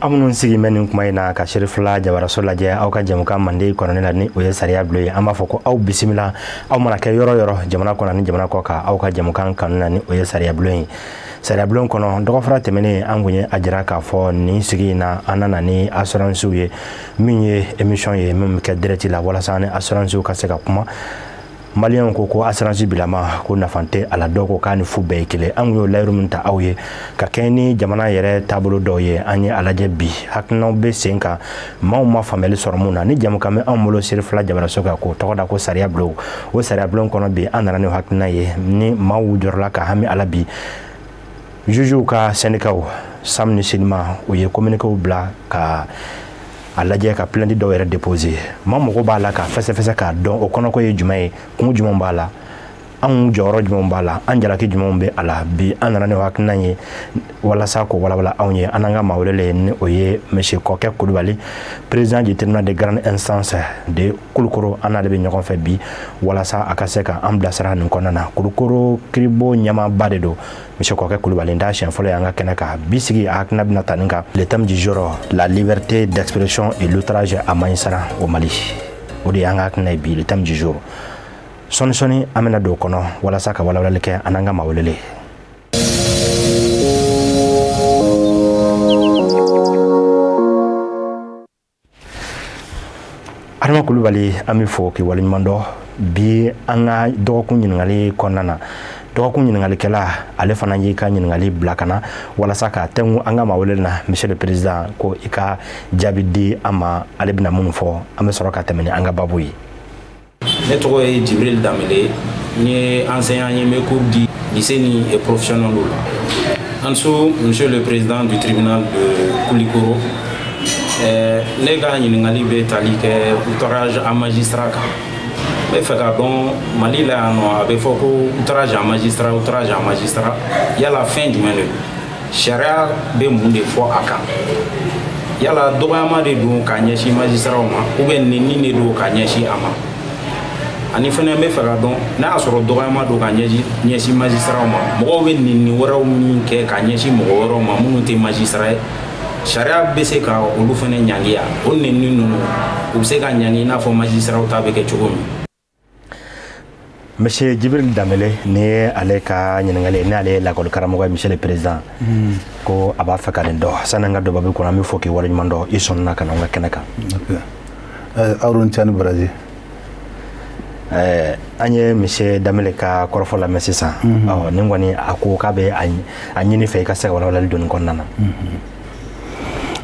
Aw minnu sigi bɛ nin kuma in na ka Serifila jabaraso lajɛ aw ka jɛmukan mande kɔnɔni la, ni o ye sariya bulon ye, an b'a fɔ ko aw bisimila. Aw mana kɛ yɔrɔ yɔrɔ jamana kɔnɔ ni jamana kɔ kan, aw ka jɛmukan kanu na, ni o ye sariya bulon ye. Sariya bulon kɔnɔ, dɔgɔfara tɛmɛnen, an kun ye a jira k'a fɔ nin sigi in na, an nana ni assurance ye, min ye émission ye min bɛ kɛ direct la, walasa ni assurance ka se ka kuma. Maliyɛnw ko ko assurance bilama ko nafa tɛ a la, dɔw ko k'a ni fu bɛɛ ye kelen. An kun y'o layiru min ta aw ye ka kɛɲɛ ni jamana yɛrɛ taabolo dɔw ye, an ye a lajɛ bi hakilinaw bɛ sen kan, maaw ma faamuyali sɔrɔ mun na. Ni jɛmukan bɛ anw bolo Serifila jabaraso kan k'o tɔgɔ da ko sariya bulon, o sariya bulon kɔnɔ bi, an nana ni hakilina ye ni maaw jɔrɔla ka hami a la. Bi, jugew ka syndicat SAM ni SYNIMA, u ye communiqué bila ka a lajɛ ka plainte dɔw yɛrɛ déposer. Maa mago b'a la ka fɛsɛfɛsɛ k'a dɔn o kɔnɔko ye jumɛn ye, kun jumɛn b'a la, anw jɔyɔrɔ jumɛn b'a la, an jalaki jumɛnw bɛ a la. Bi, an nana ni hakilina ye walasa k'o walawala anw ye. An n'an ka maa welelen, ni o ye monsieur Kɔkɛ Kulubali, président du tribunal de grande instance de Kulukoro, an n'ale bɛ ɲɔgɔn fɛ bi walasa a ka se ka an bilasira nin kɔnɔna na. Kulukoro kiiribo ɲɛmaaba de don, monsieur Kɔkɛ Kulubali. N t'a siɲɛ fɔlɔ ye an ka kɛnɛ kan. Bi sigi, a hakilina bɛna ta nin kan: le thème du jour, la liberté d'expression et l'outrage à magistrat au Mali. O de y'an ka hakilina ye bi, le thème du jour. Sɔɔni sɔɔni, an bɛna don o kɔnɔ walasa ka walawalali kɛ an n'an ka maa welelen. Adama Kulubali, an bɛ fɔ k'i waleɲuman dɔn. Bi, an ka dɔgɔkun ɲininkali kɔnɔna na, dɔgɔkun ɲininkalikɛla, ale fana y'i ka ɲininkali bila ka na walasa k'a tɛnku an ka maa welelen na. Monsieur le président, ko i ka jaabi di an ma, ale bɛna minnu fɔ, an bɛ sɔrɔ ka tɛmɛ ni an ka baabu ye. Ne tɔgɔ ye Jibril Danbele, n ye enseignant ye, n bɛ cours di lycée ni professionnel la. En dessous, monsieur le président du tribunal de Koulikoro, ne ka ɲininkali bɛ tali kɛ outrage à magistrat kan. N bɛ fɛ ka dɔn, Mali la yan nɔ, a bɛ fɔ ko outrage à magistrat, outrage à magistrat, yala fɛn jumɛn de don? Sariya bɛ mun de fɔ a kan? Yala dɔgɔyama de don ka ɲɛsin magistratw ma, ou bien nɛni de don ka ɲɛsin a ma? Ani fɛnɛ, n bɛ fɛ ka dɔn, n'a y'a sɔrɔ dɔgɔyama don ka ɲɛsin magistratw ma, mɔgɔw bɛ nɛni wɛrɛw min kɛ ka ɲɛsin mɔgɔ wɛrɛw ma minnu tɛ magistrat ye, sariya bɛ se ka olu fɛnɛ ɲangi ya? O nɛni ninnu, u bɛ se ka ɲangi i n'a fɔ magistratw ta bɛ kɛ cogo min? Monsieur Jibril Danbele, ni ye ale ka ɲininkali ye, n'ale ye lakɔli karamɔgɔ ye. Monsieur le président, ko a b'a fɛ ka nin dɔn. Sani an ka don babu kɔnɔ, an bɛ fɔ k'i waleɲuman dɔn, i sɔnna ka na an ka kɛnɛ kan. Aruna Cani baraji. An ye monsieur Danbele ka kɔrɔfɔ lamɛn sisan. Ɔ, nin kɔni, a ko k'a bɛ a ɲini fɛ i ka se ka walawalali don nin kɔnɔna na.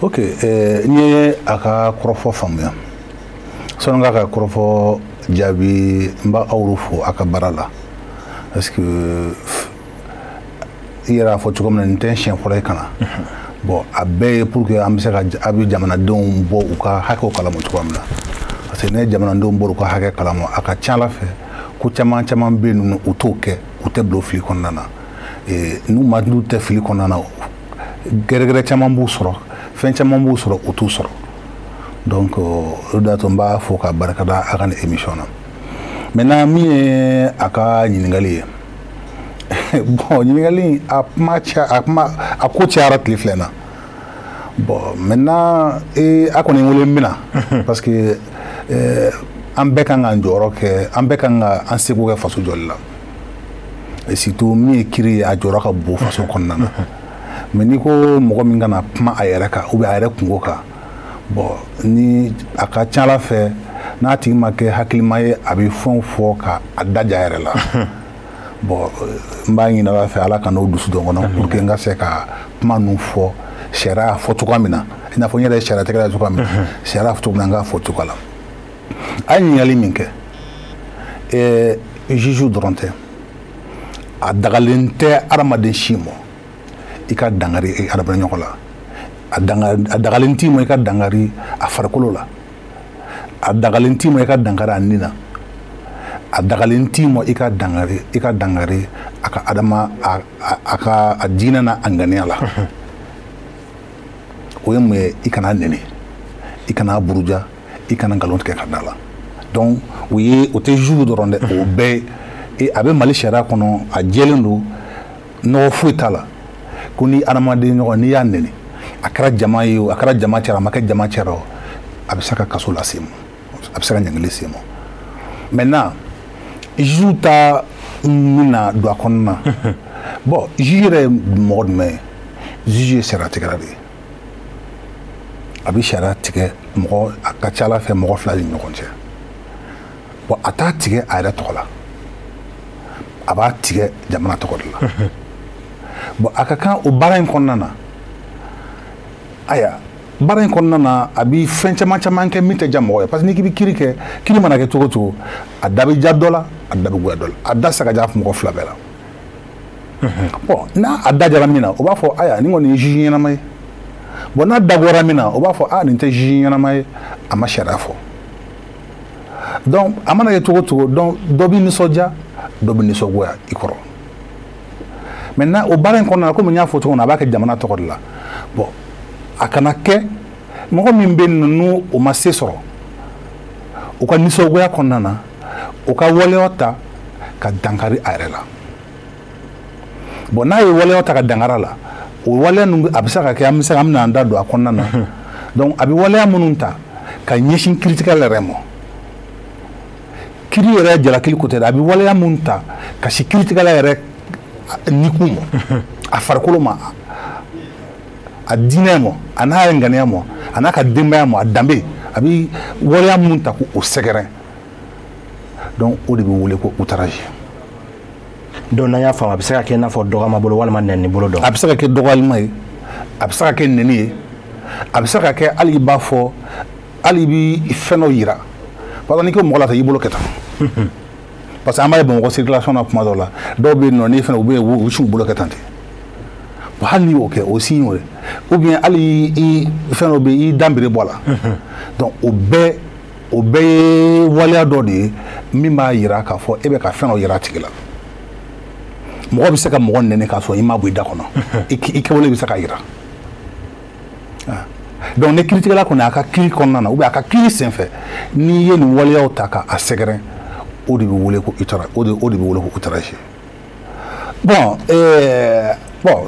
Ok, n ye a ka kɔrɔfɔ faamuya. Sɔnni k'a ka kɔrɔfɔ jaabi, n b'a aw fo a ka baara la, parce que i yɛrɛ y'a fɔ cogo min na, nin tɛ n siɲɛ fɔlɔ ye ka na. Bon, a bɛɛ ye pour que an bɛ se ka a bɛ jamanadenw bɔ u ka hakɛw kalama cogoya min na, parce que ne ye jamanadenw bɔ u ka hakɛ kalama, a ka ca ala fɛ, ko caman caman bɛ yen nɔ, u t'o kɛ, u tɛ bila o fili kɔnɔna na. N'u ma n'u tɛ fili kɔnɔna na, gɛrɛgɛrɛ caman b'u sɔrɔ, fɛn caman b'u sɔrɔ, u t'u sɔrɔ. Donc o de y'a to n b'a fɔ ka barika da a ka nin émission na. Maintenant, min ye a ka ɲininkali ye, bon, ɲininkali a kuma ca, a kuma a ko cayara tile filɛ na. Bon, maintenant, a kɔni wele, n bɛna, parce que an bɛɛ kan k'an jɔyɔrɔ kɛ, an bɛɛ kan ka an seko kɛ faso jɔli la, et surtout min ye kiiri ye, a jɔyɔrɔ ka bon faso kɔnɔna na. Mais n'i ko mɔgɔ min kana kuma a yɛrɛ kan ou bien a yɛrɛ kungo kan, bon, ni a ka ca ala fɛ, n'a tigi ma kɛ hakilima ye, a bɛ fɛnw fɔ ka a daja a yɛrɛ la. Bon, n b'a ɲini ala fɛ, ala ka n'o dusu dɔn kɔnɔ pour que n ka se ka kuma ninnu fɔ sariya y'a fɔ cogoya min na, i n'a fɔ n yɛrɛ ye sariya tɛgɛ la cogoya min na, sariya y'a fɔ cogo min na, n k'a fɔ cogoya la. A ye ɲininkali min kɛ, juge dɔrɔn tɛ, a dagalen tɛ adamaden si ma i ka dankari adamaden ɲɔgɔn la. A dagalen t'i ma i ka dankari a farikolo la, a dagalen t'i ma i ka dankari a nin na, a dagalen t'i ma i ka dankari a ka adama a ka a diinɛ n'a a ŋaniya la. O ye mun ye? I kana nɛni, i kana buruja, i kana nkalon tigɛ ka da la. Donc o ye, o tɛ juge dɔrɔn dɛ, o bɛɛ a bɛ Mali sariya kɔnɔ, a jɛlen don, nɔgɔ foyi t'a la, ko ni adamaden ɲɔgɔn, n'i y'a nɛni, a A kɛra jama ye o, a kɛra jama cɛra, a ma kɛ jama cɛra o, a bɛ se ka kaso lase ma, a bɛ se ka ɲangili se ma. Maintenant, juge ta min na don a kɔnɔna na, bon, juge yɛrɛ ye mɔgɔ jumɛn ye? Juge ye sariyatigɛla de ye. A bɛ sariya tigɛ mɔgɔ, a ka ca ala fɛ, mɔgɔ fila ni ɲɔgɔn cɛ. Bon, a t'a tigɛ a yɛrɛ tɔgɔ la, a b'a tigɛ jamana tɔgɔ de la. Bon, a ka kan o baara in kɔnɔna na, ayiwa, baara in kɔnɔna na, a bɛ fɛn caman caman kɛ min tɛ diya mɔgɔ ye, parce que n'i k'i bɛ kiiri kɛ, kiiri mana kɛ cogo o cogo, a da bɛ diya dɔ la, a da bɛ goya dɔ la, a da se ka diya mɔgɔ fila bɛɛ la. Bon, n'a a da jara min na, o b'a fɔ: ayiwa, nin kɔni ye juge ɲɛnama ye. Bon, n'a da goyara min na, o b'a fɔ: ah, nin tɛ juge ɲɛnama ye, a ma sariya fɔ. Donc a mana kɛ cogo o cogo, donc dɔ bɛ nisɔndiya, dɔ bɛ nisɔngoya i kɔrɔ. Maintenant, o baara in kɔnɔna na, komi n y'a fɔ cogo min na, a b'a kɛ jamana tɔgɔ de la. Bon, a kana kɛ mɔgɔ min bɛ yen n'o o ma se sɔrɔ, u ka nisɔngoya kɔnɔna na, u ka waleya ta ka dankari a yɛrɛ la. Bon, n'a ye waleya ta ka dankari a la, o waleya ninnu, a bɛ se ka kɛ, an bɛ se an bɛna an da don a kɔnɔna na. Donc a bɛ waleya minnu ta ka ɲɛsin kiiritigɛla yɛrɛ ma, kiiri yɛrɛ jalakili ko tɛ dɛ, a bɛ waleya minnu ta ka si kiiritigɛla yɛrɛ nikun ma, a farikolo ma, a diinɛ ma, a n'a ŋaniya ma, a n'a ka denbaya ma, a danbe, a bɛ waleya minnu ta k'o sɛgɛrɛ, donc o de bɛ wele ko outrage. Donc n'an y'a faamu, a bɛ se ka kɛ i n'a fɔ dɔgɔma bolo walima nɛni bolo dɔ. A bɛ se ka kɛ dɔgɔyalima ye, a bɛ se ka kɛ nɛni ye, a bɛ se ka kɛ hali i b'a fɔ, hali i bɛ fɛn dɔ yira. Parce que n'i ko mɔgɔ la tan, i bolo kɛ tan, parce que an b'a ye Bamakɔ circulation na, kuma dɔw la, dɔw bɛ yen nɔ, n'i fɛnɛ u bɛ yen, u bɛ sin k'u bolo kɛ tan ten. Bon, hali n'i y'o kɛ, o signe o ye, ou bien hali i fɛn dɔ bɛ yen, i da bere bɔ a la. Donc o bɛɛ ye waleya dɔ de ye min b'a yira k'a fɔ e bɛ ka fɛn dɔ yira a tigi la. Mɔgɔ bɛ se ka mɔgɔ nɛni k'a sɔrɔ i ma bɔ i da kɔnɔ, i kɛwale bɛ se k'a yira. Donc ni kiiritigɛla kɔni, a ka kiiri kɔnɔna na, ou bien a ka kiiri senfɛ, n'i ye nin waleyaw ta k'a sɛgɛrɛ, o de bɛ wele ko outrage, o de bɛ wele ko outrage. Bon,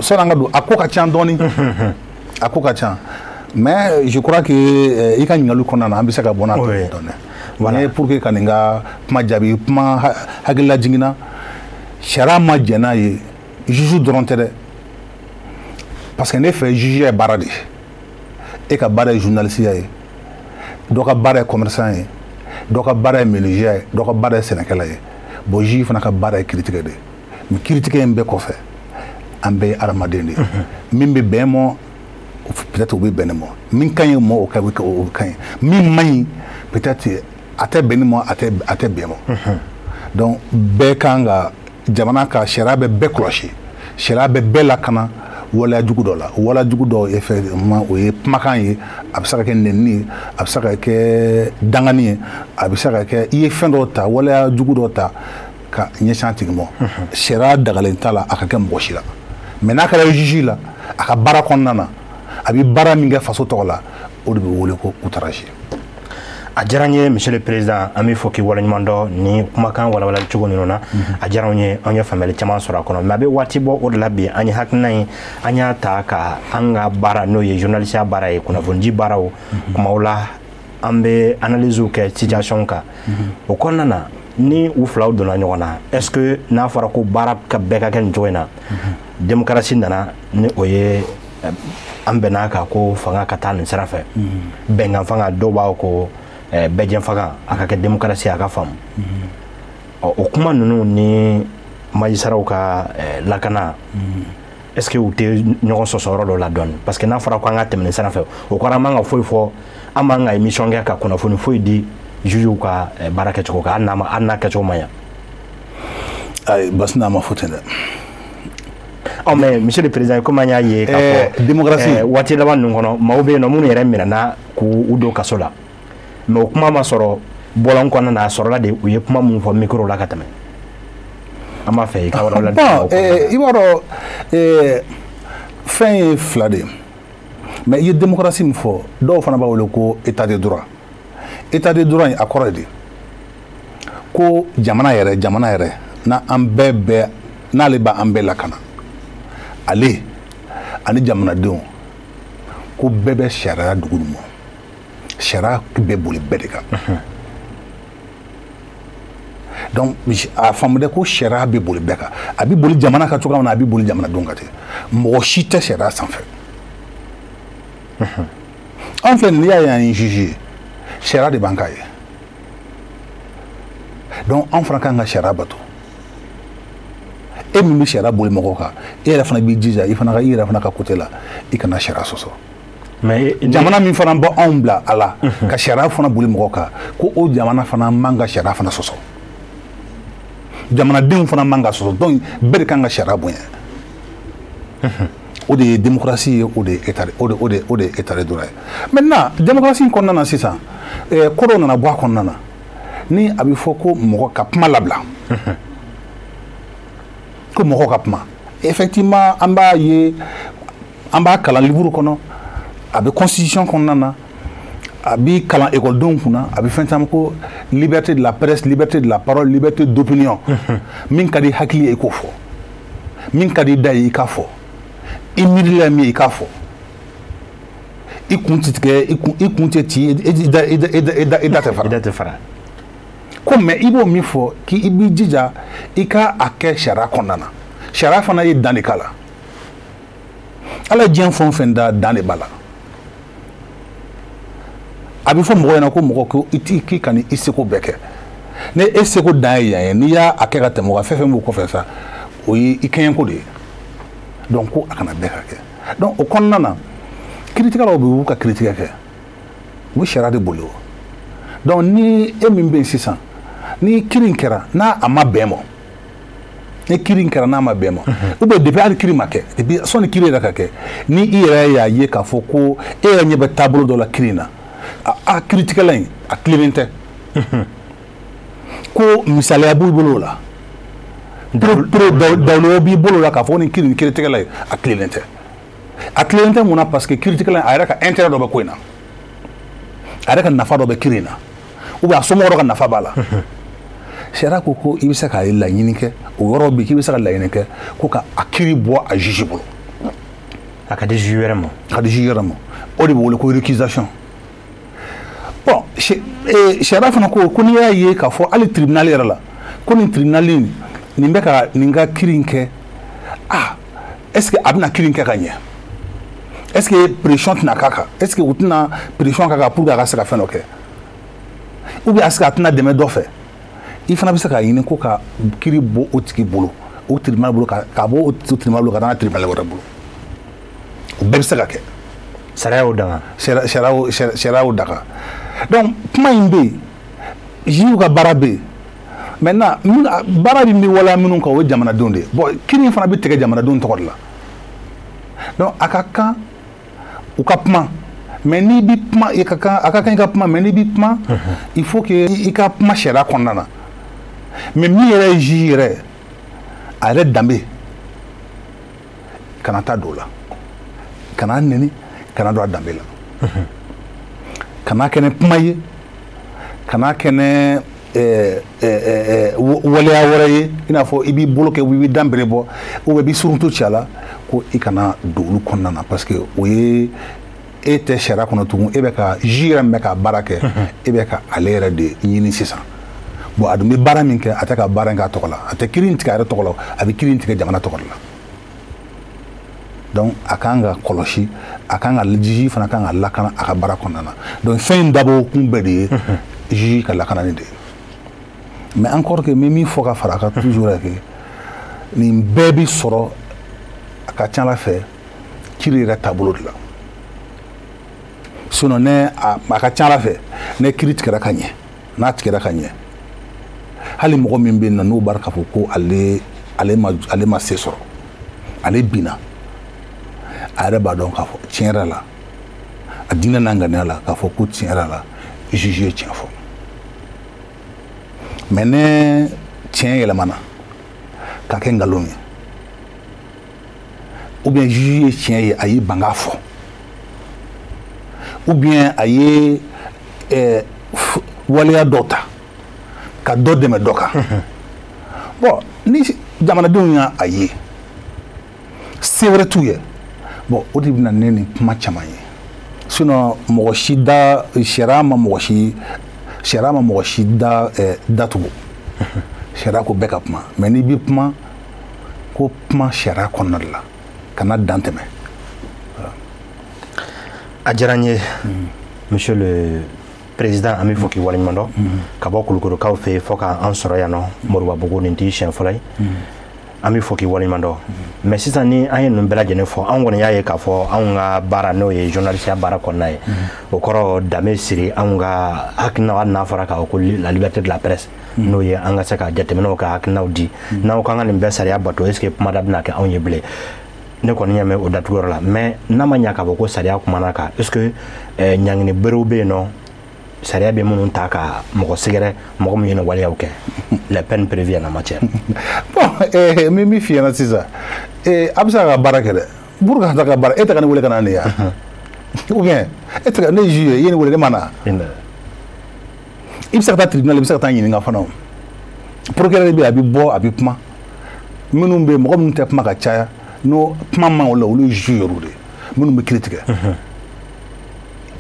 sɔnni an ka don, a ko ka ca dɔɔni, a ko ka ca, mais je crois que i ka ɲininkali kɔnɔna na, an bɛ se ka bɔ n'a tɔ ye dɔɔni. Voilà, pour que ka nin ka kuma jaabi, kuma hakilila jiginna, sariya ma jɛn n'a ye, juge dɔrɔn tɛ dɛ, parce que ne fɛ, juge ye baara de ye. E ka baara ye journaliste ye, dɔ ka baara ye commerçant ye, dɔ ka baara ye menuisier ye, dɔ ka baara ye sɛnɛkɛla ye. Bon, juge fana ka baara ye kiiritigɛ de ye. Mais kiiritigɛ in bɛɛ kɔfɛ, an bɛɛ ye hadamaden de ye. Min bɛ bɛn mɔ, peut-être o bɛ bɛn ne ma, min ka ɲi mɔ, o ka o ka ɲi, min man ɲi, peut-être a tɛ bɛn ne ma, a tɛ bɛn ma. Donc bɛɛ kan ka, jamana ka sariya bɛ bɛɛ kɔlɔsi, sariya bɛ bɛɛ lakana waleya jugu dɔ la. Waleya jugu dɔw, effectivement, o ye kumakan ye, a bɛ se ka kɛ nɛnini ye, a bɛ se ka kɛ dangani ye, a bɛ se ka kɛ i ye fɛn dɔ ta, waleya jugu dɔ ta ka ɲɛsin a tigi ma. Sariya dagalen t'a la a ka kɛ mɔgɔ si la, mais n'a kɛra juge la, a ka baara kɔnɔna na, a bɛ baara min kɛ faso tɔgɔ la, o de bɛ wele ko outrage. A diyara n ye, monsieur le président, an bɛ fɔ k'i waleɲuman dɔn ni kumakan walawalali cogo ninnu na. A diyara anw ye, anw ye faamuyali caman sɔrɔ a kɔnɔ. Mais a bɛ waati bɔ o de la bi, an ye hakilina in, an y'a ta ka an ka baara, n'o ye journaliste baara ye, kunnafonidi baaraw, kumaw la, an bɛ analyse kɛ situation kan. O kɔnɔna na, ni u filaw donna ɲɔgɔn na, est ce que n'a fɔra ko baara ka bɛɛ ka kɛ nin cogo in na, démocratie nana ni o ye, an bɛn'a kan ko fanga ka taa nin sira fɛ, bɛnkan fanga, dɔw b'a ko bɛɛjɛ fanga, a ka kɛ démocratie, a ka faamu. Ɔ, o kuma ninnu ni magistratw ka lakana, est ce que u tɛ ɲɔgɔn sɔsɔ yɔrɔ dɔ la dɔɔni? Parce que n'a fɔra ko an ka tɛmɛ nin sira fɛ, o kɔrɔ an man ka foyi fɔ, an man ka émission kɛ ka kunnafoni foyi di jugew ka baara kɛcogo kan, hali n'a kɛcogo ma ɲa. Ayi, basi n'a ma fɔ ten dɛ. Ɔ, mais monsieur le président, komi an y'a ye k'a fɔ démocratie waati laban ninnu kɔnɔ, maaw bɛ yen nɔ minnu yɛrɛ minɛna k'u don kaso la, mais o kuma ma sɔrɔ bɔlɔn kɔnɔna na, a sɔrɔla de u ye kuma minnu fɔ micro la ka tɛmɛ. An b'a fɛ i ka walawalali. Bon, i b'a dɔn, fɛn ye fila de ye, mais i ye démocratie min fɔ, dɔw fana b'a wele ko état de droit. État de droit in, a kɔrɔ ye di? Ko jamana yɛrɛ n'a an bɛɛ bɛɛ n'ale b'an bɛɛ lakana, ale ani jamanadenw, Ko bɛɛ bɛ sariya dugu ma, sariya bɛ boli bɛɛ de kan. Donc a faamu dɛ ko sariya bɛ boli bɛɛ kan, a bɛ boli jamana kan cogoya min na, a bɛ boli jamanadenw kan ten. Mɔgɔ si tɛ sariya sanfɛ. Anw filɛ, n'i y'a ye an ye juge ye, sariya de b'an kan ye. Donc anw fana kan ka sariya bato. E min bɛ sariya boli mɔgɔw kan, e yɛrɛ fana b'i jija, i fana ka, i yɛrɛ fana ka côté la, i kana sariya sɔsɔ. Mais jamana min fana bɔ anw bila a la ka sariya fana boli mɔgɔw kan, ko o jamana fana man ka sariya fana sɔsɔ, jamanadenw fana man ka sɔsɔ. Donc bɛɛ de kan ka sariya bonya. O de ye démocratie ye, o de ye état o de ye état de droit ye. Maintenant, démocratie in kɔnɔna na sisan, ko dɔw nana bɔ a kɔnɔna na, ni a bɛ fɔ ko mɔgɔ ka kuma labila, ko mɔgɔw ka kuma. Effectivement, an b'a ye, an b'a kalan livre kɔnɔ, a bɛ constitution kɔnɔna na, a bɛ kalan ekɔlidenw kunna, a bɛ fɛn caman ko liberté de la presse, liberté de la parole, liberté d'opinion. Min ka di hakili ye, i k'o fɔ. Min ka di da ye, i k'a fɔ. I miirila min ye, i k'a fɔ. I kun tɛ tigɛ, i kun tɛ ci, i da i da i da i da i da tɛ fara. I da tɛ fara. Ko mais i b'o min fɔ, k'i b'i jija i ka a kɛ sariya kɔnɔna na. Sariya fana ye dan de k'a la. Ala ye diɲɛ fɛn o fɛn da, dan de b'a la. A bɛ fɔ mɔgɔ ɲɛna ko mɔgɔ ko i ti k'i ka i seko bɛɛ kɛ. Ni e seko dan ye yan ye, n'i y'a kɛ ka tɛmɛ o kan, fɛn fɛn b'o kɔfɛ sa, o ye i kɛɲɛko de ye. Donc ko a kana bɛɛ ka kɛ. Donc o kɔnɔna na, kiiritigɛlaw bɛ u ka kiiritigɛ kɛ, u bɛ sariya de boli o. Donc ni e min bɛ yen sisan, ni kiiri in kɛra n'a a ma bɛn ma, ni kiiri in kɛra n'a ma bɛn ma, ou bien depuis hali kiiri ma kɛ, depuis sɔnni kiiri yɛrɛ ka kɛ, ni i yɛrɛ y'a ye k'a fɔ ko e yɛrɛ ɲɛ bɛ taabolo dɔ la kiiri in na, a kiiritigɛla in a tilennen tɛ, ko misaliya b'u bolo o la, dawulo b'i bolo la k'a fɔ nin kiiri nin kiiritigɛla ye a tilennen tɛ. A tilennen tɛ mun na? Parce que kiiritigɛla in, a yɛrɛ ka intérêt dɔ bɛ ko in na, a yɛrɛ ka nafa dɔ bɛ kiiri in na, ou bien a somɔgɔ dɔ ka nafa b'a la. Sariya ko i bɛ se ka laɲini kɛ, o yɔrɔ bɛ k'i bɛ se ka laɲini kɛ ko ka a kiiri bɔ a juge bolo. A ka di juge wɛrɛ ma. A ka di juge wɛrɛ ma, o de bɛ wele ko récusation. Bon, sariya fana ko n'i y'a ye k'a fɔ hali tribunal yɛrɛ la, ko nin tribunal in nin bɛ ka nin ka kiiri in kɛ, ah, est ce que a bɛna kiiri in kɛ ka ɲɛ? Est ce que pression tɛna k'a kan? Est ce que u tɛna pression k'a kan pour que a ka se ka fɛn dɔ kɛ? Ou bien est ce que a tɛna dɛmɛ dɔ fɛ? I fana bɛ se k'a ɲini ko ka kiiri bɔ o tigi bolo, o tribunal bolo, ka bɔ o tribunal bolo ka taa n'a tribunal wɛrɛ bolo. O bɛɛ bɛ se ka kɛ. Sariya y'o daga. Sariya y'o daga. Donc kuma in bɛ yen, juge ka baara bɛ yen. Maintenant, baara min bɛ waleya minnu kan, o ye jamanadenw de ye. Bon, kiiri in fana bɛ tigɛ jamanadenw tɔgɔ de la. Donc a ka kan u ka kuma. Mais n'i bɛ kuma, i ka kan, a ka kan i ka kuma. Mais n'i bɛ kuma, il faut que i ka kuma sariya kɔnɔna na. Mais min yɛrɛ ye juge yɛrɛ, a yɛrɛ danbe, kana taa don o la, kana neni, kana don a danbe la, kana kɛ ni kuma ye, kana kɛ ni waleya wɛrɛ ye, i n'a fɔ i b'i bolo kɛ, i b'i danbere bɔ, ou bien i b'i suruntu ci a la, ko i kana don olu kɔnɔna na, parce que o ye e tɛ sariya kɔnɔ tugun. E bɛ ka juge yɛrɛ min bɛ ka baara kɛ, e bɛ ka ale yɛrɛ de ɲini sisan. Bon, a dun bɛ baara min kɛ, a tɛ ka baara in kɛ a tɔgɔ la, a tɛ kiiri in tigɛ a yɛrɛ tɔgɔ la, a bɛ kiiri in tigɛ jamana tɔgɔ de la. Donc a kan ka kɔlɔsi, a kan ka juge fana kan ka lakana a ka baara kɔnɔna na. Donc fɛn in dabɔ kun bɛɛ de ye juge ka lakanani de ye. Mais encore que n bɛ min fɔ ka fara a kan toujours kɛ, nin bɛɛ bi sɔrɔ a ka ca ala fɛ kiiri yɛrɛ taabolo de la. Sinon ne a ka ca ala fɛ, ne kiiri tigɛra ka ɲɛ, n'a tigɛra ka ɲɛ, hali mɔgɔ min bɛ yen nɔ n'o b'a k'a fɔ ko ale ma se sɔrɔ, ale binna, a yɛrɛ b'a dɔn k'a fɔ tiɲɛ yɛrɛ la, a diinɛ n'a ŋaniya la, k'a fɔ ko tiɲɛ yɛrɛ la, juge ye tiɲɛ fɔ. Mais ne tiɲɛ yɛlɛmana k'a kɛ nkalon ye, ou bien juge ye tiɲɛ ye, a y'i ban k'a fɔ, ou bien a ye waleya dɔ ta ka dɔ dɛmɛ dɔ kan, bon, ni jamanadenw y'a a ye, se wɛrɛ t'u ye. Bon, o de bɛ na ne ni kuma caman ye. Sinon mɔgɔ si da sariya ma mɔgɔ si sariya ma mɔgɔ si da datugu. Sariya ko bɛɛ ka kuma, mais n'i bɛ kuma ko kuma sariya kɔnɔna de la, kana dan tɛmɛ. A diyara n ye, monsieur le président, an bɛ fɔ k'i waleɲuman dɔn ka bɔ Kulukorokaw fɛ yen fɔ k'an sɔrɔ yan nɔ Moribabugu. Nin t'i siɲɛ fɔlɔ ye, an bɛ fɔ k'i waleɲuman dɔn. Mais sisan ni an ye ninnu bɛɛ lajɛlen fɔ, anw kɔni y'a ye k'a fɔ anw ka baara, n'o ye journaliste baara kɔnɔna ye, o kɔrɔ danbe siri anw ka hakilinaw, hali n'a fɔra k'a fɔ ko la liberté de la presse, n'o ye an ka se ka jateminɛw ka hakilinaw di, n'aw k'an ka nin bɛɛ sariya bato, est ce que kumada bɛna kɛ anw ye bilen? Ne kɔni ɲɛ mɛn o datuguyɔrɔ la. Mais n'a ma ɲa k'a fɔ ko sariya kumana kan, est ce que ɲangini berew bɛ yen nɔ, sariya bɛ minnu ta ka mɔgɔ sɛgɛrɛ, mɔgɔ min ye nin waleyaw kɛ, les peines prévues en la matière? Bon, min bɛ f'i ɲɛna sisan, a bɛ se ka baara kɛ dɛ. Pour ka taa ka baara, e tɛ ka ne wele ka na nin yan, ou bien e tɛ ka ne ye juge ye, i ye ne wele, ne ma na. I bɛ se ka taa tribunal, i bɛ se ka taa ɲininka fana. O procureur bɛ yen, a bɛ bɔ, a bɛ kuma. Minnu bɛ yen, mɔgɔ minnu tɛ kuma ka caya, n'o kuma man o la, olu ye juge yɛrɛw de ye, minnu bɛ kiiri tigɛ.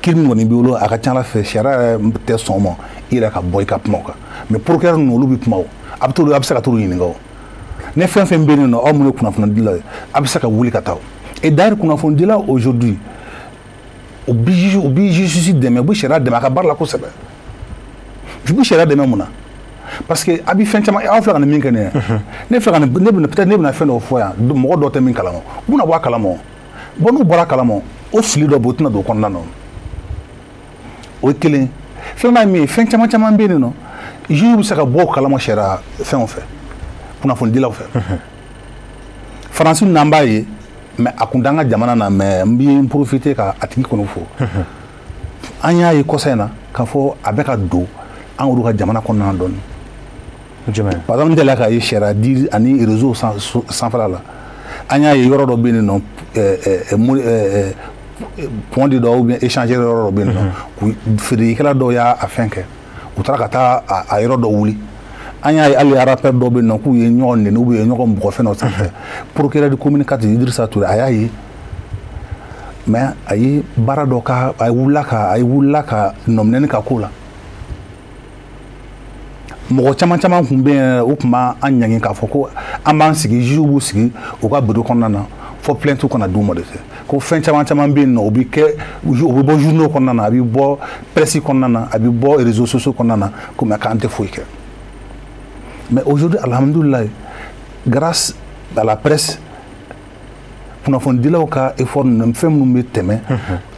Kiiri min kɔni b'i bolo, a ka ca ala fɛ sariya yɛrɛ tɛ sɔn o ma i yɛrɛ ka bɔ i ka kuma o kan. Mais procureur ninnu, olu bɛ kuma o, a bɛ t'olu, a bɛ se ka t'olu ɲininka o. Ni fɛn fɛn bɛ yen nɔ, aw minnu ye kunnafonidila ye, a bɛ se ka wuli ka taa o. Et d'ailleurs, kunnafonidila aujourd'hui, u bi justice dɛmɛ, u bɛ sariya dɛmɛ a ka baara la kosɛbɛ. U bɛ sariya dɛmɛ mun na? Parce que a bɛ fɛn caman, aw filɛ ka nin min kɛ nin ye, ne filɛ ka nin, ne bɛna peut-être ne bɛna fɛn dɔw fɔ yan, mɔgɔ dɔw tɛ min kalama, u bɛna bɔ a kalama. Bon, n'u bɔra a kalama, o fili dɔ bɛ yen, o tɛna don o kɔnɔna na. O ye kelen. Filanan ye min ye, fɛn caman caman bɛ yen nɔ, juge bɛ se ka bɔ o kalama sariya fɛnw fɛ, kunnafonidilaw fɛ. Faransi ninnu, an b'a ye, mais a kun t'an ka jamana na, mais n bɛ n profiter ka a tigi kɔni fo. An y'a ye kɔsa in na k'a fɔ a bɛ ka don an olu ka jamana kɔnɔna na dɔɔnin. Jumɛn? Par exemple, n delila k'a ye sariya di ani réseau sanfɛla la, an y'a ye yɔrɔ dɔ bɛ yen nɔ, pont de dɔ ou bien échangeur yɔrɔ dɔ bɛ yen nɔ, feerelikɛla dɔw y'a fɛn kɛ, u taara ka taa a yɔrɔ dɔ wuli. An y'a ye hali rappeur dɔw bɛ yen nɔ k'u ye ɲɔgɔn nɛni ou bien ɲɔgɔn bugɔ fɛn dɔ sanfɛ. Procureur de commune 4, Idrissa Touré, a y'a ye, mais a ye baara dɔ ka, a ye wulila ka nɔminɛni ka k'o la. Mɔgɔ caman caman tun bɛ yen, o tun b'an ɲangi k'a fɔ ko an b'an sigi, juge b'u sigi u ka bureau kɔnɔna na fɔ plainte kana d'u ma de tɛ, ko fɛn caman caman bɛ yen nɔ, o bɛ kɛ, o bɛ bɔ journaux kɔnɔna na, a bɛ bɔ presse kɔnɔna na, a bɛ bɔ réseaux sociaux kɔnɔna na, ko mais k'an tɛ foyi kɛ. Mais aujourd'hui, alhamdulilayi, grâce à la presse, kunnafonidilaw ka effort ninnu, fɛn minnu bɛ tɛmɛ,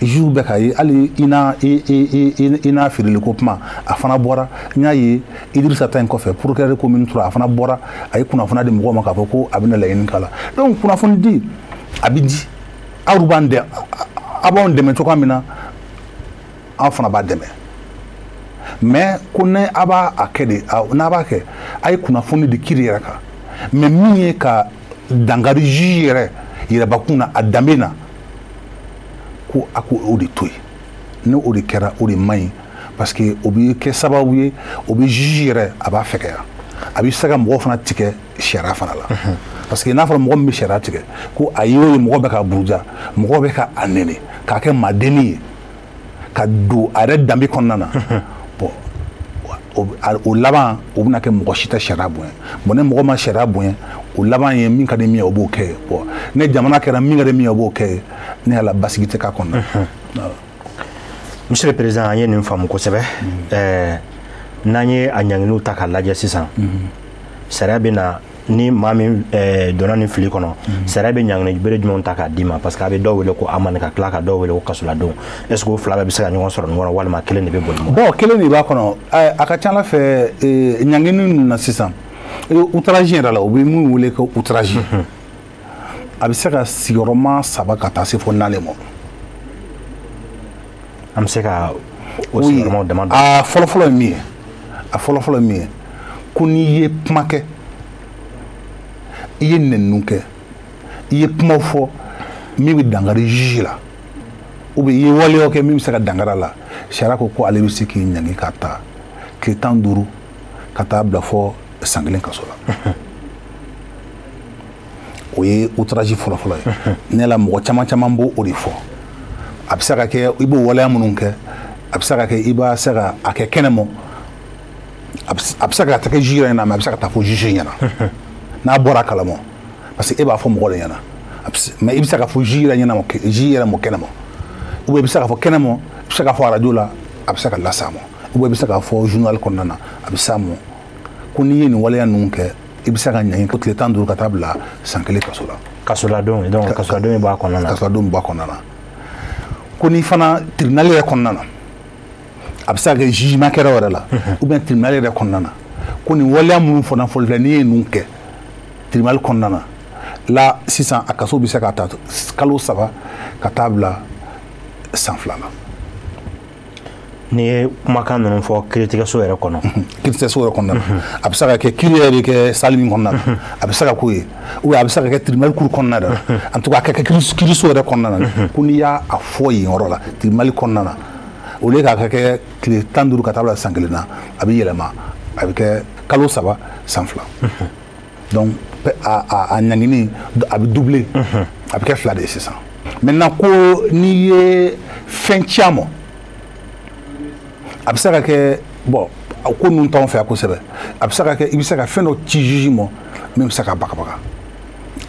juge bɛ k'a ye. Hali i n'a i n'a feereli ko kuma, a fana bɔra. N y'a ye Idrissa ta in kɔfɛ, procureur commune 3, a fana bɔra, a ye kunnafoniya di mɔgɔw ma k'a fɔ ko a bɛna laɲini k'a la. Donc kunnafoni di, a bɛ di, aw b'an dɛ, aw b'anw dɛmɛ cogoya min na, an fana b'a dɛmɛ. Mais ko ne a b'a a kɛ de, n'a b'a kɛ, a ye kunnafoni di kiiri yɛrɛ kan. Mais min ye ka dankari juge yɛrɛ yɛrɛbakun na, a danbe na, ko a ko o de to yen. Ni o de kɛra, o de man ɲi, parce que o bɛ kɛ sababu ye, o bɛ juge yɛrɛ, a b'a fɛgɛya, a bɛ se ka mɔgɔw fana tigɛ sariya fana la. Parce que n'a fɔra mɔgɔ min bɛ sariya tigɛ, ko a ye o ye, mɔgɔ bɛ ka buruja, mɔgɔ bɛ ka a nɛni k'a kɛ maadenni ye ka don a yɛrɛ danbe kɔnɔna na, bon, o laban o bɛna kɛ mɔgɔ si tɛ sariya bonya. Bon, ni mɔgɔ ma sariya bonya, o laban ye min ka di min ye, o b'o kɛ. Bon, ni jamana kɛra min ka di min ye, o b'o kɛ, ne y'a la basigi tɛ k'a kɔnɔna. Monsieur le président, an ye nin faamu kosɛbɛ. N'an ye a ɲanginiw ta k'a lajɛ sisan, sariya bɛ na ni maa min donna nin fili kɔnɔ, sariya bɛ ɲangini bere jumɛnw ta k'a d'i ma? Parce que a bɛ dɔw wele ko amende, ka tila ka dɔw wele ko kasoladon. Est ce que o fila bɛɛ bɛ se ka ɲɔgɔn sɔrɔ nin kɔnɔ, walima kelen de bɛ boli? Bon, kelen de b'a kɔnɔ. A ka ca ala fɛ, ɲangini ninnu na sisan, outrage yɛrɛ la, u bɛ min wele ko outrage, a bɛ se ka sigiyɔrɔma 3 ka taa se fo 4 ma. An bɛ se ka o sigiyɔrɔmaw dama dɔn? A fɔlɔfɔlɔ ye min ye, a fɔlɔfɔlɔ ye min ye, ko n'i ye kuma kɛ, i ye nɛniniw kɛ, i ye kumaw fɔ min bɛ dankari juge la, ou bien i ye waleyaw kɛ min bɛ se ka dankari a la, sariya ko ko ale bɛ se k'i ɲangi ka taa tile 15 ka taa bila fɔ san 1 kaso la. O ye outrage fɔlɔfɔlɔ ye. Ne la, mɔgɔ caman caman b'o o de fɔ. A bɛ se ka kɛ i b'o waleya minnu kɛ, a bɛ se ka kɛ i b'a se ka a kɛ kɛnɛmɔ, a bɛ se ka taa kɛ juge yɛrɛ ɲɛna, mais a bɛ se ka taa fɔ juge ɲɛna n'a bɔra a kalama, parce que e b'a fɔ mɔgɔ de ɲɛna, mais i bɛ se ka fɔ juge yɛrɛ ɲɛna, juge yɛrɛ mɔ kɛnɛmɔ, ou bien i bɛ se ka fɔ kɛnɛmɔ, i bɛ se ka fɔ arajo la, a bɛ se ka las'a ma, ou bien i bɛ se k'a fɔ journal kɔnɔna na, a bɛ s'a ma ko n'i ye nin waleya ninnu kɛ, i bɛ se ka ɲangi ko tile 15 ka taa bila san 1 kaso la. Kasoladon, donc kasoladon b'a kɔnɔna na. Kasoladon b'a kɔnɔna na. Ko ni fana tribunal yɛrɛ kɔnɔna na, a bɛ se ka kɛ jugement kɛra yɛrɛ la, ou bien tribunal yɛrɛ kɔnɔna na, ko nin waleya minnu fana fɔli filɛ, n'i ye ninnu kɛ tribunal kɔnɔna na la, sisan a kaso bɛ se ka taa kalo 3 ka taa bila san 2 la. N'i ye kumakan ninnu fɔ kiiritigɛso yɛrɛ kɔnɔ. Kiiritigɛso yɛrɛ kɔnɔna na, a bɛ se ka kɛ kiiri yɛrɛ bɛ kɛ salle min kɔnɔna na, a bɛ se ka k'o ye, ou bien a bɛ se ka kɛ tribunal cour kɔnɔna na, en tout cas a ka kɛ kiiriso yɛrɛ kɔnɔna na, ko n'i y'a fɔ yen yɔrɔ la tribunal kɔnɔna na, au lieu k'a kɛ tile 15 ka taa bila san 1 na, a bɛ yɛlɛma, a bɛ kɛ kalo 3 san 2. Donc a ɲangini a bɛ doubler, a bɛ kɛ 2 de ye sisan. Maintenant ko n'i ye fɛn ci a ma, a bɛ se ka kɛ, bon, ko ninnu t'anw fɛ yan kosɛbɛ, a bɛ se ka kɛ i bɛ se ka fɛn dɔ ci juge ma min bɛ se ka bagabaga.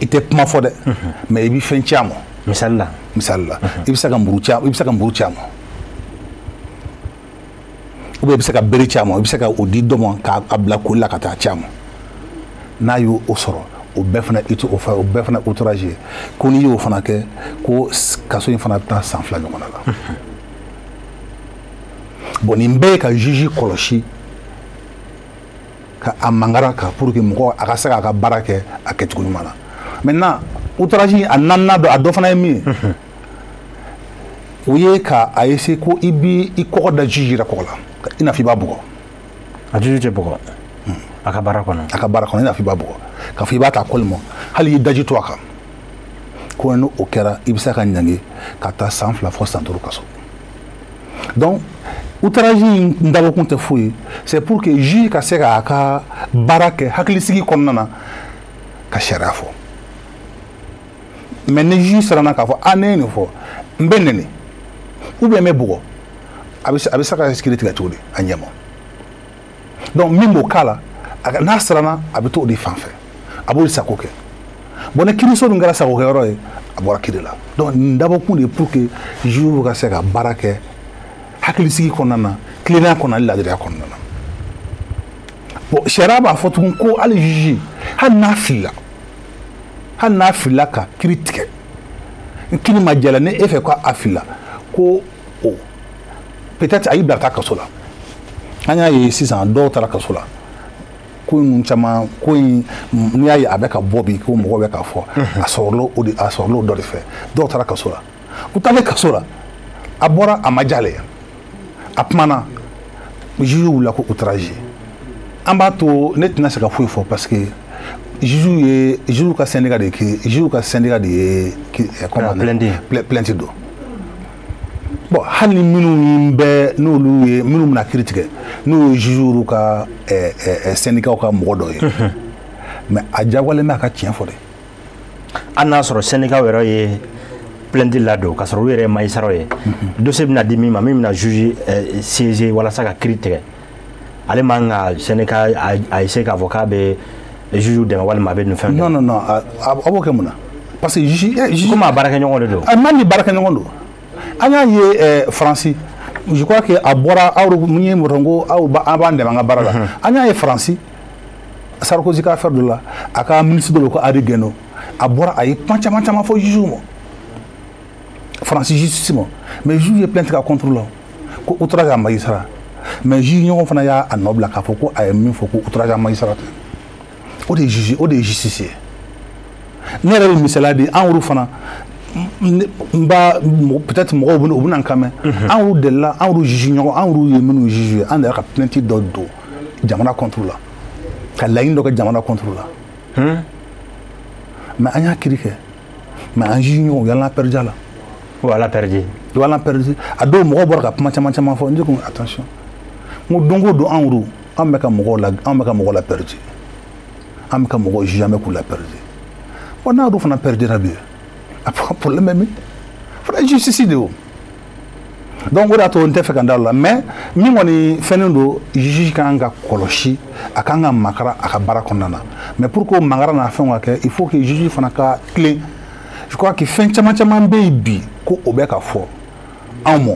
I tɛ kuma fɔ dɛ, mais i bɛ fɛn ci a ma. Misali la. Misali la, i bɛ se ka muru ci a, i bɛ se ka muru ci a ma, ou bien i bɛ se ka bere ci a ma, i bɛ se ka o di dɔ ma k'a bila koli la ka taa ci a ma. N'a y'o sɔrɔ, o bɛɛ fana i o fɛ, o bɛɛ fana outrage ye. Ko n'i y'o fana kɛ, ko kaso in fana bɛ taa san 2 ɲɔgɔnna la. Bon, nin bɛɛ ye ka juge kɔlɔsi, ka a mangara ka pour que mɔgɔ a ka se k'a ka baara kɛ a kɛcogo ɲuman na. Maintenant outrage a naaninan dɔ, a dɔ fana ye min ye, o ye ka a essayer ko i b'i i kɔgɔ da juge yɛrɛ kɔgɔ la, i n'a fɔ i b'a bugɔ. A juge tɛ bugɔ a ka baara kɔnɔ. A ka baara kɔnɔ, i n'a fɔ i b'a bugɔ, k'a fɔ i b'a ta kɔli ma, hali i daji to a kan, ko n'o kɛra i bɛ se ka ɲangi ka taa san 2 fɔ san 5 kaso. Donc outrage in dabɔkun tɛ foyi ye, c'est pour que juge ka se k'a ka baara kɛ hakilisigi kɔnɔna na, ka sariya fɔ. Mais ni juge siranna k'a fɔ a ne ye nin fɔ, n bɛ nɛni ou bien n bɛ bugɔ, a bɛ se ka kiiri tigɛ cogo di a ɲɛ ma? Donc min b'o k'a la, n'a siranna, a bɛ t'o de fan fɛ, a b'o de sago kɛ. Bon, ni kiiriso dun kɛra sagokɛyɔrɔ ye, a bɔra kiiri la. Donc nin dabɔkun de ye pour que juge ka se ka baara kɛ hakilisigi kɔnɔna na, tilennenya kɔnɔna na, laadiriya kɔnɔna na. Bon, sariya b'a fɔ tugun ko hali juge, hali n'a filila, hali n'a filila ka kiiri tigɛ, ni kiiri ma diya la, ni e fɛ ko a filila, ko o peut-être a y'i bila ka taa kaso la. An y'a ye sisan dɔw taara kaso la. Ko in caman, ko in n'i y'a ye a bɛ ka bɔ bi, ko mɔgɔw bɛ k'a fɔ, a sɔrɔla o de, a sɔrɔla o dɔ de fɛ. Dɔw taara kaso la, u taalen kaso la, a bɔra a ma diya ale ye, a kumana, juge wulila ko outrage. An b'a to ne tɛna se ka foyi fɔ, parce que juge ye juge ka syndicat de ye, juge ka syndicat de ye plainte don. Bon, hali ni minnu bɛ n'olu ye minnu bɛna kiiri tigɛ, n'o ye juge ka syndicat ka mɔgɔ dɔ ye, mais a diyagoyalen bɛ a ka tiɲɛ fɔ dɛ. Hali n'a sɔrɔ syndicat yɛrɛ ye plainte ladon, k'a sɔrɔ olu yɛrɛ ye magistrat ye, dossier bɛna di min ma, min bɛna juge siéger walasa ka kiiri tigɛ, ale man ka syndicat a essayer k'a fɔ k'a bɛ juge dɛmɛ walima a bɛ nin fɛn. Non non non, a b'o kɛ mun na? Parce que juge komi a baarakɛɲɔgɔn de don. A man ni baarakɛɲɔgɔn don. An y'a ye Faransi, je crois que a bɔra aw mun ye mɔgɔ ko aw an b'an dɛmɛ an ka baara la. An y'a ye Faransi, Sarkozy ka affaire dɔ la, a ka ministre dɔ bɛ ko Henri Guaino, a bɔra a ye kuma caman caman fɔ juge ma, Faransi justice ma, mais juge ye plainte k'a contre la ko outrage à magistrat. Mais juge ɲɔgɔn fana y'a nɔ bila k'a fɔ ko a ye min fɔ ko outrage à magistrat tɛ. O de ye juge, o de ye justice ye. Ne yɛrɛ bɛ misaliya di an yɛrɛ fana, n b'a peut-être mɔgɔw bɛ u bɛna n kan mɛn, an y'u delila, an y'u juge ɲɔgɔn, an y'u ye minnu juge ye, an yɛrɛ ka plainte dɔ don jamana contre la, ka laɲini dɔ kɛ jamana contre la. Mais an y'a kiiri kɛ, mais an juge ɲɔgɔn u y'an perdu a la. U y'an perdu. U y'an perdu. A dɔw mɔgɔw bɔra ka kuma caman caman fɔ, n ko attention, n ko don o don an yɛrɛ an bɛ ka mɔgɔw la, an bɛ ka mɔgɔw la perdu, an bɛ ka mɔgɔw juge, an bɛ k'u la perdu. Bon, n'a dun fana perdira bi, a problème bɛ min? Fana justice de o. Donc o de y'a to n tɛ fɛ ka n da o la, mais min kɔni fɛnnen don, juge kan ka kɔlɔsi, a kan ka makara a ka baara kɔnɔna na. Mais pour que o makara n'a fɛnw ka kɛ, il faut que juge fana ka tilen. Je crois que fɛn caman caman bɛ yen bi ko o bɛ ka fɔ anw ma,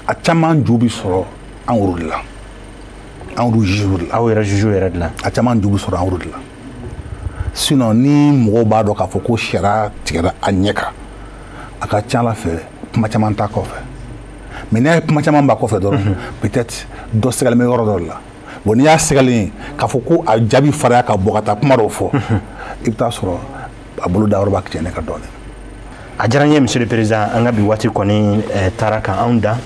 a caman ju bɛ sɔrɔ an yɛrɛ de la, an yɛrɛ juge de la. Aw yɛrɛ juge yɛrɛ de la. A caman ju bɛ sɔrɔ an yɛrɛ de la. Sinon ni mɔgɔw b'a dɔn k'a fɔ ko sariya tigɛra a ɲɛ kan, a ka ca ala fɛ kuma caman t'a kɔfɛ. Mais n'i y'a ye kuma caman b'a kɔfɛ dɔrɔn, peut-être dɔ sɛgɛlen bɛ yɔrɔ dɔ de la. Bon, n'i y'a sɛgɛlen ye k'a fɔ ko a jaabi farinya ka bɔ ka taa kuma dɔw fɔ, i bɛ taa sɔrɔ a bolo da yɔrɔ b'a tiɲɛ ne ka dɔɔnin. A diyara n ye, monsieur le président. An ka bi waati kɔni taara ka anw dan.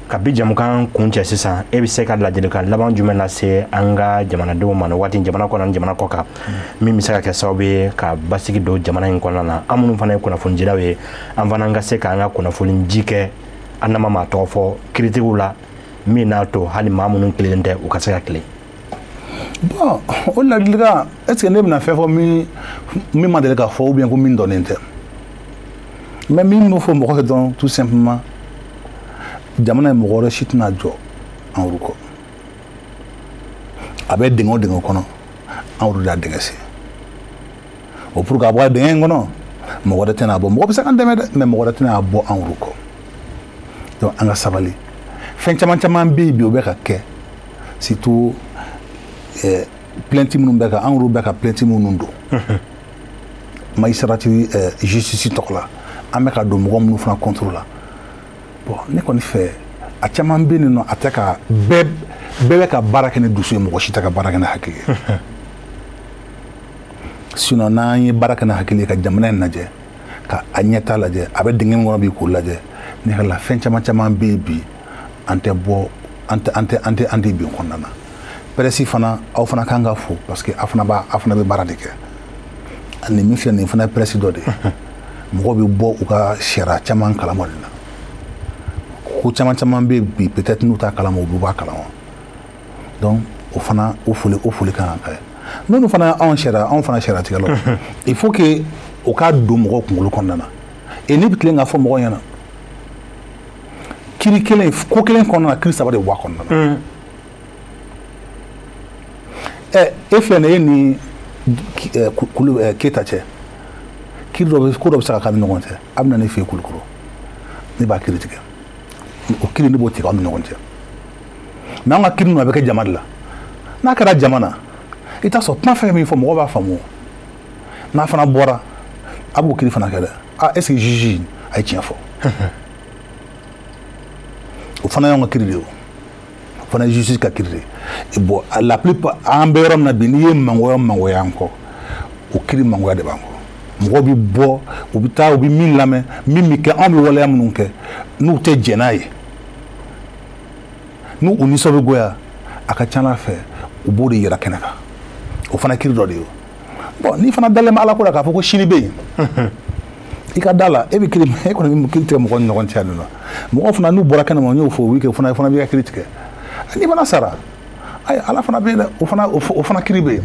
Ka bi jamukan kun cɛ sisan, e bɛ se ka ladilikan laban jumɛn lase an ka jamanadenw ma nin waati, jamana kɔnɔ ni jamana kɔ kan, min bɛ se ka kɛ sababu ye ka basigi don jamana in kɔnɔna na, an minnu fana ye kunnafonidilaw ye, an fana ka se k'an ka kunnafoni ji kɛ an n'a ma maa tɔgɔ fɔ kiritigiw la, min n'a to hali maa minnu tilennen tɛ, u ka se ka tilen? Bon, o ladilikan, est ce que ne bɛna fɛn fɔ min ma deli ka fɔ, ou bien ko min dɔnnen tɛ? Mais min b'o fɔ mɔgɔ ye dɔrɔn, tout simplement, jamana ye, mɔgɔ wɛrɛ si tɛna jɔ an olu kɔ. A bɛ dingɛ o dingɛ kɔnɔ, an olu de y'a dingɛ sen o. Pour que a bɔ a dingɛ in kɔnɔ, mɔgɔ wɛrɛ tɛna bɔ. Mɔgɔ bɛ se k'an dɛmɛ dɛ, mais mɔgɔ wɛrɛ tɛna bɔ an olu kɔ. Donc an ka sabali. Fɛn caman caman bɛ yen bi, o bɛ ka kɛ, surtout plainte minnu bɛ ka an yɛrɛ bɛ ka plainte minnu don magistrature, justice tɔgɔ la, an bɛ ka don mɔgɔ minnu fana contre la. Bon, ne kɔni fɛ, a caman bɛ yen nɔ, a tɛ ka bɛɛ bɛɛ bɛ ka baara kɛ ni dusu ye, mɔgɔ si tɛ ka baara kɛ ni hakili ye. Sinon n'an ye baara kɛ ni hakili ye, ka jamana in lajɛ, ka a ɲɛta lajɛ, a bɛ dingɛ min kɔnɔ bi k'o lajɛ, ne hakili la fɛn caman caman bɛ yen bi, an tɛ bɔ, an tɛ bin kɔnɔna na. Presse fana, aw fana kan ka fo, parce que aw fana bɛ baara de kɛ. Nin min filɛ nin fana ye presse dɔ de ye. Mɔgɔw bɛ bɔ u ka sariya caman kalama nin na. Ko caman caman bɛ bi, peut-être n'u t'a kalama, u bɛ bɔ a kalama. Donc o fana, o foli kan ka kɛ. Minnu fana anw sariya, anw fana sariya tigɛlaw, il faut que o ka don mɔgɔw kunkolo kɔnɔna na. Et ne bɛ tilen k'a fɔ mɔgɔw ɲɛna, kiri kelen, ko kelen kɔnɔna na, kiri saba de bɛ bɔ a kɔnɔna na. Ɛ, e filɛ nin ye, e ni kulu Keyita cɛ, kiri dɔ bɛ, ko dɔ bɛ se ka k'a ni ɲɔgɔn cɛ. A bɛ na ne fɛ yen Kulukɔrɔ, ne b'a kiri tigɛ. O kiri, ne b'o tigɛ aw ni ɲɔgɔn cɛ. Mais an ka kiri ninnu, a bɛ kɛ jama de la. N'a kɛra jama na, i t'a sɔrɔ kuma fɛn min fɔ, mɔgɔw b'a faamu. N'a fana bɔra, a b'o kiri fana kɛ dɛ. Ah, est ce que juge a ye tiɲɛ fɔ? O fana y'anw ka kiri de ye. O fana ye justice ka kiri de ye. Bon, la plupart, an bɛ yɔrɔ min na bi, n'i ye mangoya mangoya an kɔ, o kiri mangoya de b'an kɔ. Mɔgɔw bɛ bɔ, u bɛ taa, u bɛ min lamɛn, min bɛ kɛ, anw bɛ waleya minnu kɛ, n'u tɛ jɛn n'a ye, n'u u nisɔn bɛ goya, a ka ca ala fɛ u b'o de yira kɛnɛ kan. O fana kiri dɔ de ye. Bon, n'i fana dalen bɛ ala ko la k'a fɔ ko sini bɛ yen, i ka da la, e bɛ kiri, e kɔni bɛ kiri tigɛ mɔgɔw ni ɲɔgɔn cɛ yan nɔ. Mɔgɔw fana, n'u bɔra kɛnɛ ma, n y'o fɔ, o bɛ kɛ fana b'i ka kiri tigɛ. N'i fana sara, ayi, ala fana bɛ yen dɛ, o fana kiri bɛ yen.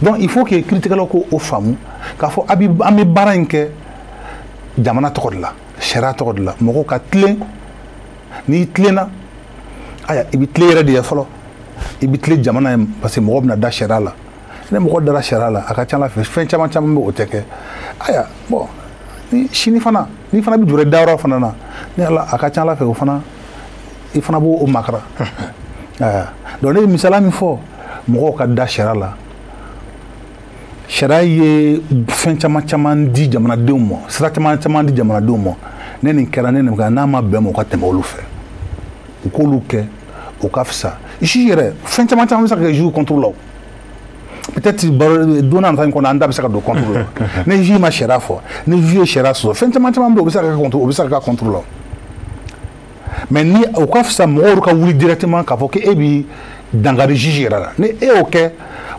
Donc il faut que kiritigɛlaw k'o o faamu k'a fɔ a bɛ, an bɛ baara in kɛ jamana tɔgɔ de la, sariya tɔgɔ de la. Mɔgɔw ka tilen. N'i tilenna, ayiwa, i bɛ tilen yɛrɛ de ye fɔlɔ, i bɛ tilen jamana ye, parce que mɔgɔw bɛna da sariya la. Ni mɔgɔ dara sariya la, a ka ca ala fɛ fɛn caman caman bɛ, o tɛ kɛ. Ayiwa, bon, ni sini fana, n'i fana bɛ jɔrɔ dayɔrɔ fana na, ni ala, a ka ca ala fɛ, o fana, i fana b'o makara. Ayiwa, donc ne ye misaliya min fɔ, mɔgɔw ka da sariya la. Sariya ye fɛn caman caman di jamanadenw ma, sira caman caman di jamanadenw ma. Ne nin kɛra, ne nin kɛra, n'a ma bɛn ma, u ka tɛmɛ olu fɛ, u k'olu kɛ, o ka fisa. Juge yɛrɛ, fɛn caman caman bɛ se ka kɛ juge contre la. O peut-être baro don n'a nata in kɔnɔ, an da bɛ se ka don contre la. Ni juge ma sariya fɔ, ni juge ye sariya sɔsɔ, fɛn caman caman bɛ yen, o bɛ se ka kɛ contre, o bɛ se ka kɛ contre la. Mais ni o ka fisa, mɔgɔw ka wuli directement k'a fɔ k'e bi dankari juge yɛrɛ la. Ni e y'o kɛ,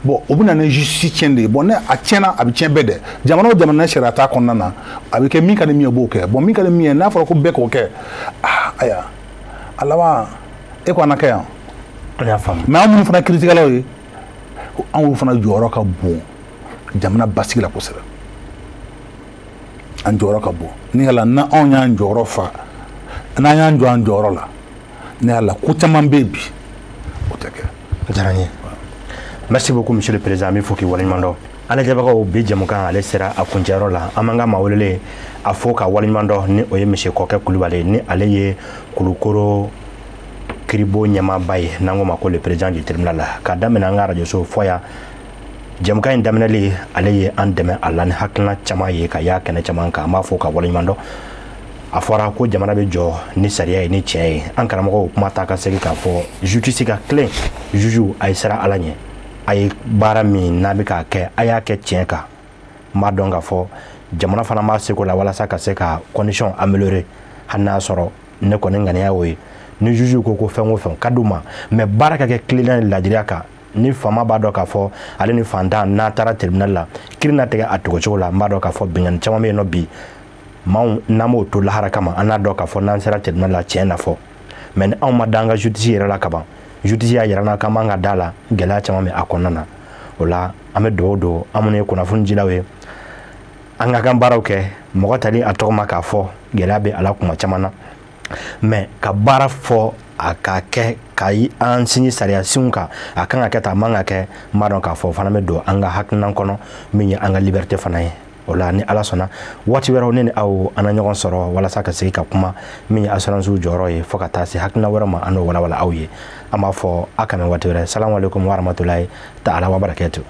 bon, o bɛ na ni justice tiɲɛ de ye. Bon, ne a tiɲɛna, a bɛ tiɲɛ bɛɛ dɛ. Jamana o jamana, sariya t'a kɔnɔna na, a bɛ kɛ min ka di min ye, o b'o kɛ. Bon, min ka di min ye, n'a fɔra ko bɛɛ k'o kɛ, ah, ayiwa, a laban e ko an na kɛ yan. An y'a faamu. Mais an minnu fana kiritigɛlaw ye, anw fana jɔyɔrɔ ka bon jamana basigi la kosɛbɛ. An jɔyɔrɔ ka bon. Ni yala na anw y'an jɔyɔrɔ fa. N'an y'an jɔ an jɔyɔrɔ la, ne y'a la ko caman bɛ yen bi, o tɛ kɛ. O diyara n ye. Merci beaucoup, monsieur le président. An bɛ fo k'i waleɲuman dɔn. An lajɛbagaw, bi jɛmukan ale sera a kuncɛyɔrɔ la. An b'an ka maa welelen a fo ka waleɲuman dɔn, ni o ye monsieur Kɔkɛ Kulubali, ni ale ye Kulukoro kiribo ɲɛmaaba ye, n'an ko ma ko le président du tribunal la. Ka daminɛ an ka arajoso fɔ yan, jɛmukan in daminɛli, ale ye an dɛmɛ a la ni hakilina caman ye ka y'a kɛnɛ caman kan. An b'a fo ka waleɲuman dɔn. A fɔra ko jamana bɛ jɔ ni sariya ye, ni tiɲɛ ye. An karamɔgɔw kuma ta ka segin k'a fɔ justice ka tilen. Juge, a ye siran Ala ɲɛ. A ye baara min n'a bɛ k'a kɛ, a y'a kɛ tiɲɛ kan. N b'a dɔn k'a fɔ jamana fana b'a seko la walasa ka se ka condition améliorer, hali n'a y'a sɔrɔ ne kɔni ŋaniya y'o ye. Ni juge ko ko fɛn o fɛn ka d'u ma, mais baara ka kɛ tilennenya ni laadiriya kan. Ni faama b'a dɔn k'a fɔ ale ni fantan n'a taara tribunal la, kiiri na tigɛ a tigɛcogo la. N b'a dɔn k'a fɔ binkanni caman bɛ yen nɔ bi, maaw n'an m'o to lahara kama, an n'a dɔn k'a fɔ n'an sera tribunal la, tiɲɛ na fɔ. Mais ni anw ma da an ka justice yɛrɛ la kaban, justice y'a yira n na k'an man ka da la, gɛlɛya caman bɛ a kɔnɔna na. O la, an bɛ dugawu don an minnu ye kunnafoni jilaw ye, an ka kan baaraw kɛ. Mɔgɔ tali a tɔgɔ ma k'a fɔ, gɛlɛya bɛ a la kuma caman na, mais ka baara fɔ a ka kɛ ka an sinsin sariya sinw kan, a kan ka kɛ tan, a man ka kɛ, n b'a dɔn k'a fɔ o fana bɛ don an ka hakilina kɔnɔ, min ye an ka liberté fana ye. O la, ni Ala sɔnna, waati wɛrɛw, ne ni aw an na ɲɔgɔn sɔrɔ walasa ka segin ka kuma min ye assurance jɔyɔrɔ ye, fo ka taa se hakilina wɛrɛ ma, an n'o walawala aw ye. An b'a fɔ a kana waati wɛrɛ. Salamu aleykum wa rahmatulahi ta'ala wa barakatuh.